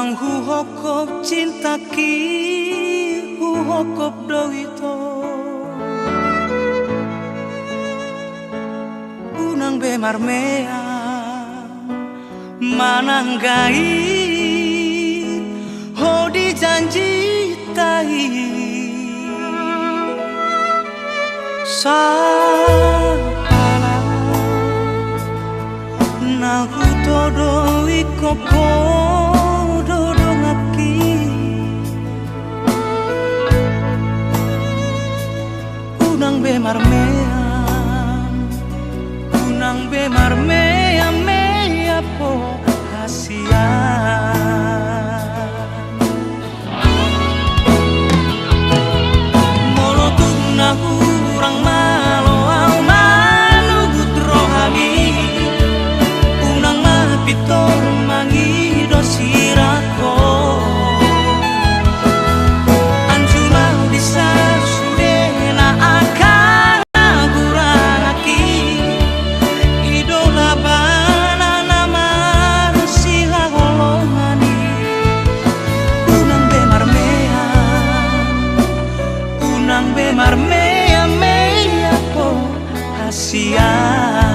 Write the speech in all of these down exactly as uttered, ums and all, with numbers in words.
Huhophop cintaki, huhophop do ito. Unang be marmeam manang gait ho di janjita i. Sahala na hutodoi ho, ho do donganki. Unang be marmeam, unang be marmeam, meam ho hasian. Molo tung na hurang malo au manugut rohami, unang ma pintor mangido sirang ho. Anju ma di sasudena angka na hurang aki, i do labana na marsihaholongan i. Unang be marmeam, unang be marmeam, meam ho hasian.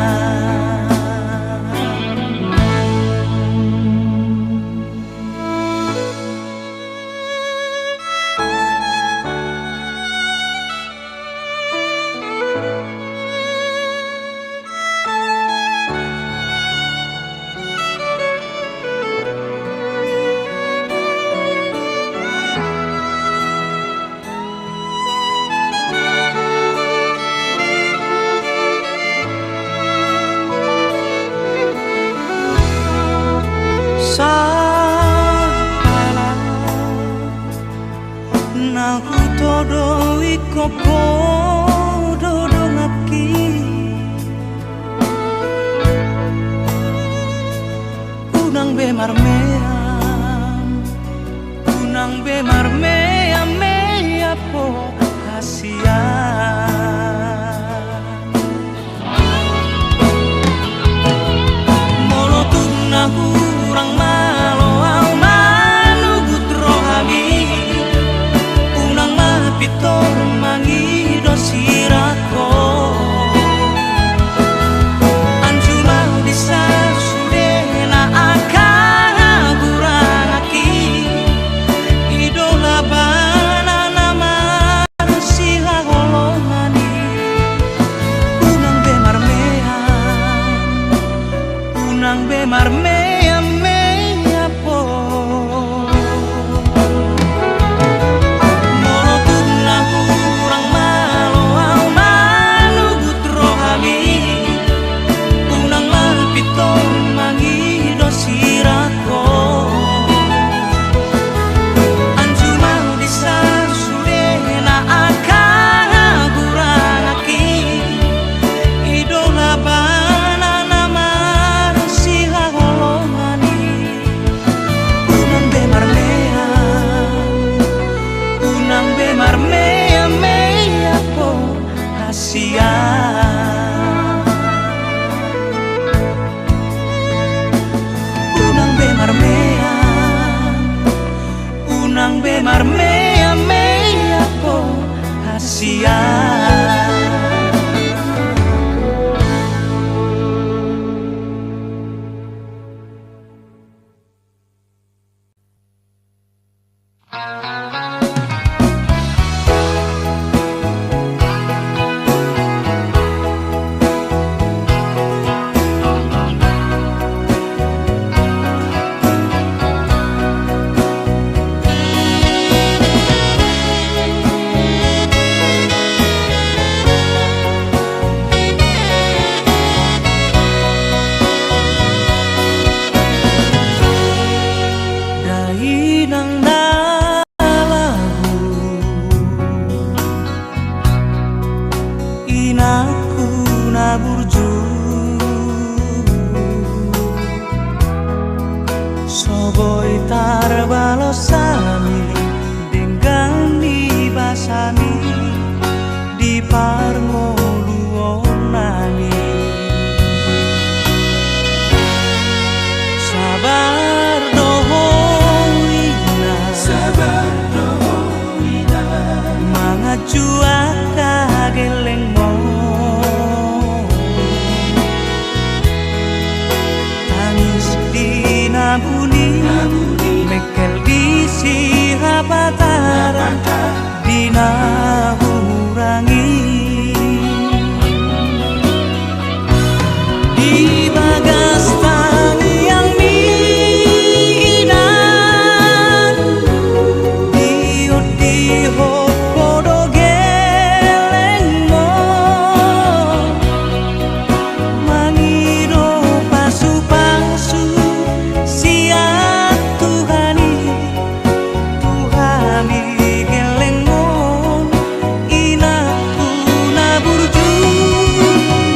Sahala na hutodoi ho, ho do donganki. Unang be marmeam, unang be marmeam, meam ho hasian. Molo tung na hurang malo au manugut rohami, unang ma pintor mangido sirang ho. Anju ma di sasudena angka na hurang aki, i do labana na marsihaholongan i. Unang be marmeam, unang be marmeam, meam ho. Molo tung na hurang malo au manugut rohami, unang ma pintor mangido sirang ho. Anju ma di sasudena angka na hurang aki, i do labana na marsihaholongan i. Unang be marmeam, unang be marmeam, meam ho hasian. Unang be marmeam, unang be marmeam, meam ho hasian. Dainang na laho, inangku na burju, so boi tarbalos hami denggan ni basami di parngoluonnami. Sabar do ho na hurang i. Di bagas tangiangmi inang, diondihon ho do gellengmu, mangido pasupasu sian Tuhan i. Tu hami gellengmon, inangku na burju,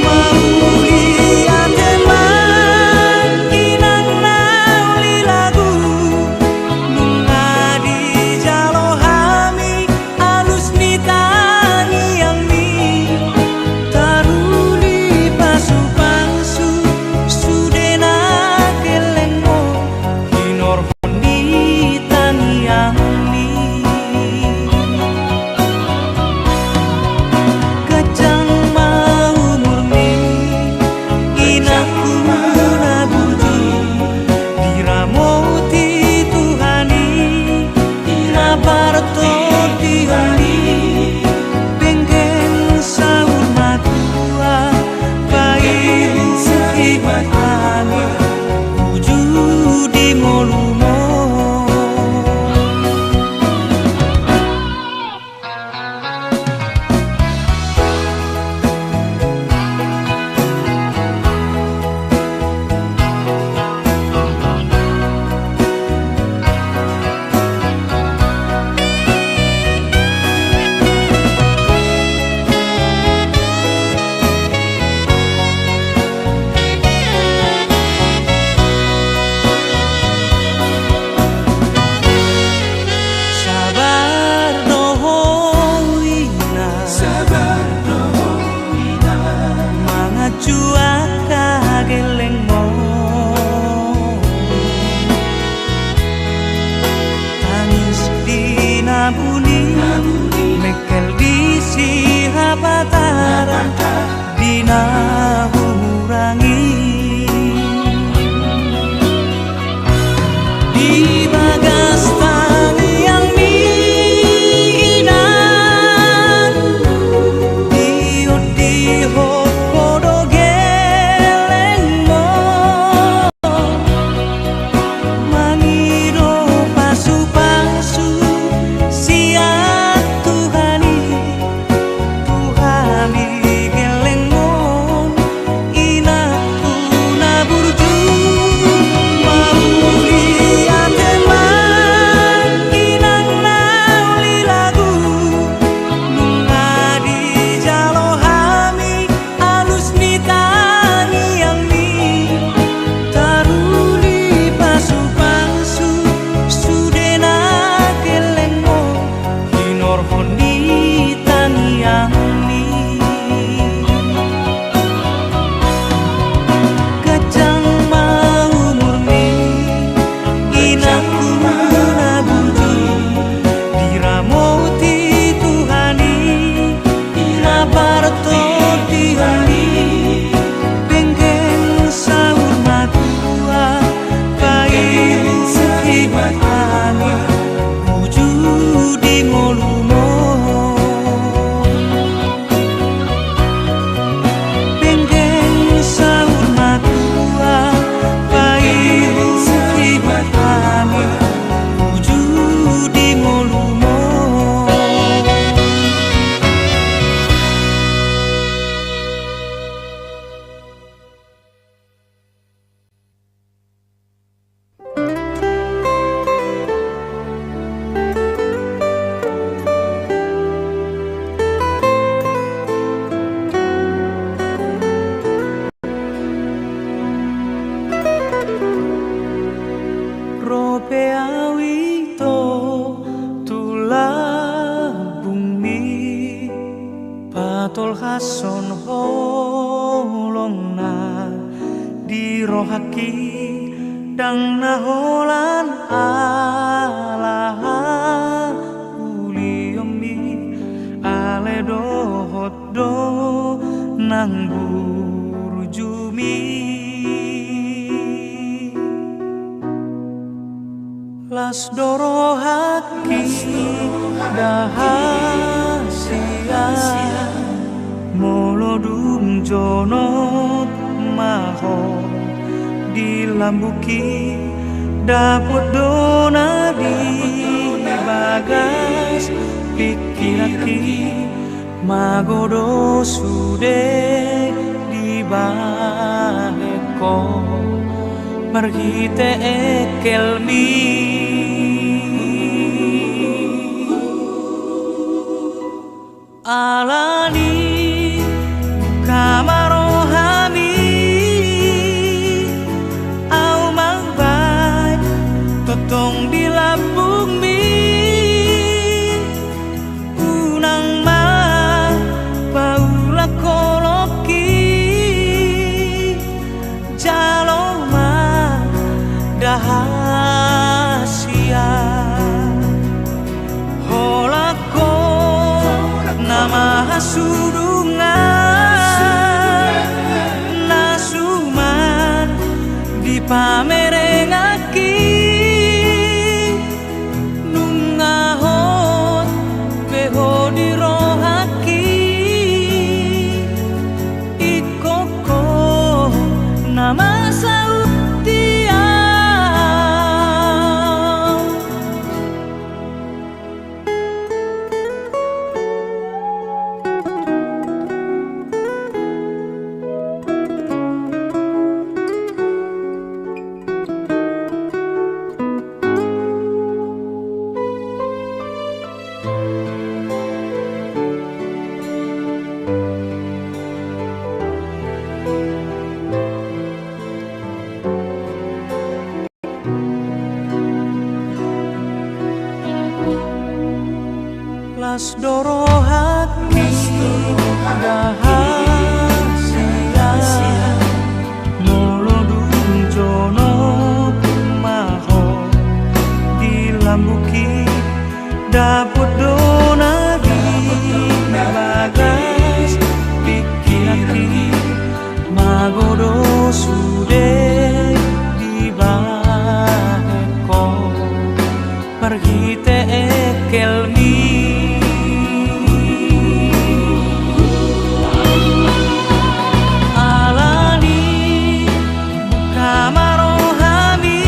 mauliate ma inang na uli lagu. Nunga dijalo hami alus ni tangiangmi, taruli pasupasu sude na gellengmon, hinorhon ni tangiangmi. Ganjang ma umurmi, inangku na burju, diramoti Tuhan i, na partondion i, penggeng saur matua, paihut-ihut hami, burju di ngolumon. Sabar do ho inang, sabar do ho inang, manganju angka gellengmon. Tangis di nabuni, mengkel di sihapataran, di na hurang i. Di bagas tangiangmi inang, diondihon ho do gellengmon, mangido pasupasu sian Tuhan i. Tu hami gellengmon, inangku na burju, mauliate ma inang na uli lagu. Nunga dijalo hami alus ni tangiangmi, taruli pasupasu sude na gellengmon, hinorhon ni tangiangmi. Ganjang ma umurmi, inangku na burju, diramoti Tuhan i, na partondion i, penggeng saur matua, paihut-ihut hami, burju di ngolumon. Penggeng saur matua, paihut-ihut hami, burju di ngolumon. Ro pe au ito tu lambungmi, patolhashon holongna di rohangki, ndang na holan ala haulionmi, alai dohot do nang burjumi. Las do rohangki, ndang hasian. Molo dung jonok ma ho di lambungki, dapot do na di bagas pingkiranki. Mago do sude dibahen ho marhite engkelmi. Alani buka ma rohami, ahu mambahen tongtong di lambungmi. Unang ma paulak holongki, jalo ma ndang hasian. Holan ho nama hasudungan, na suman dipamerengki. Nunga hot be ho di rohangki, ingkon ho nama saut di ahu. Las do rohangki, ndang hasian. Molo dung jonok ma ho di lambungki, dapot do na di bagas pingkiranki. Mago do sude dibahen ho marhite engkelmi. Alani buka ma rohami,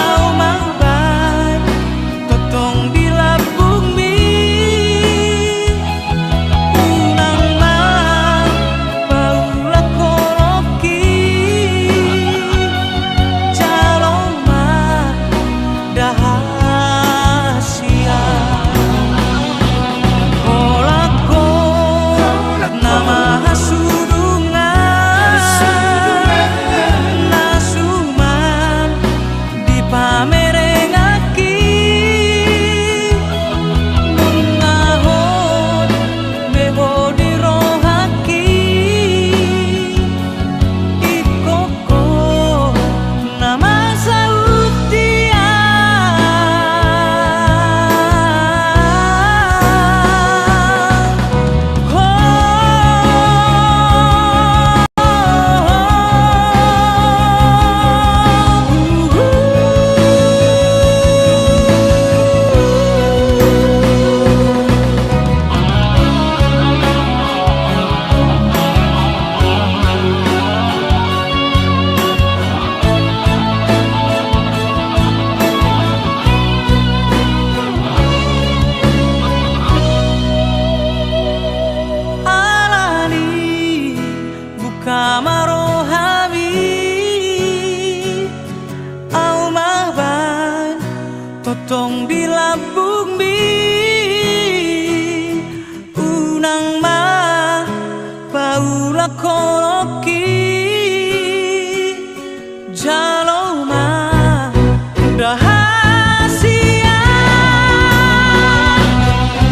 ahu mambahen tongtong di lambungmi. Unang ma paulak holongki, jalo ma ndang hasian. Holan ho nama hasudungan, na suman dipamerengki. Nunga hot be ho di rohangki, ingkon ho nama saut di ahu. Alani buka ma rohami, ahu mambahen tongtong di lambungmi. Unang ma paulak holongki, jalo ma ndang hasian.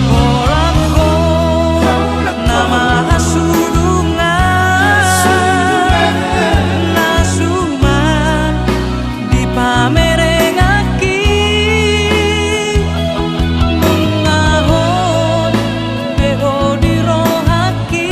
Holan ho nama hasudungan, na suman dipamerengki. Nunga hot be ho di rohangki,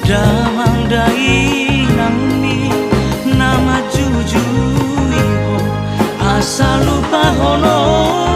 Damang dainangmi na manjujui ho, asa lupahon ho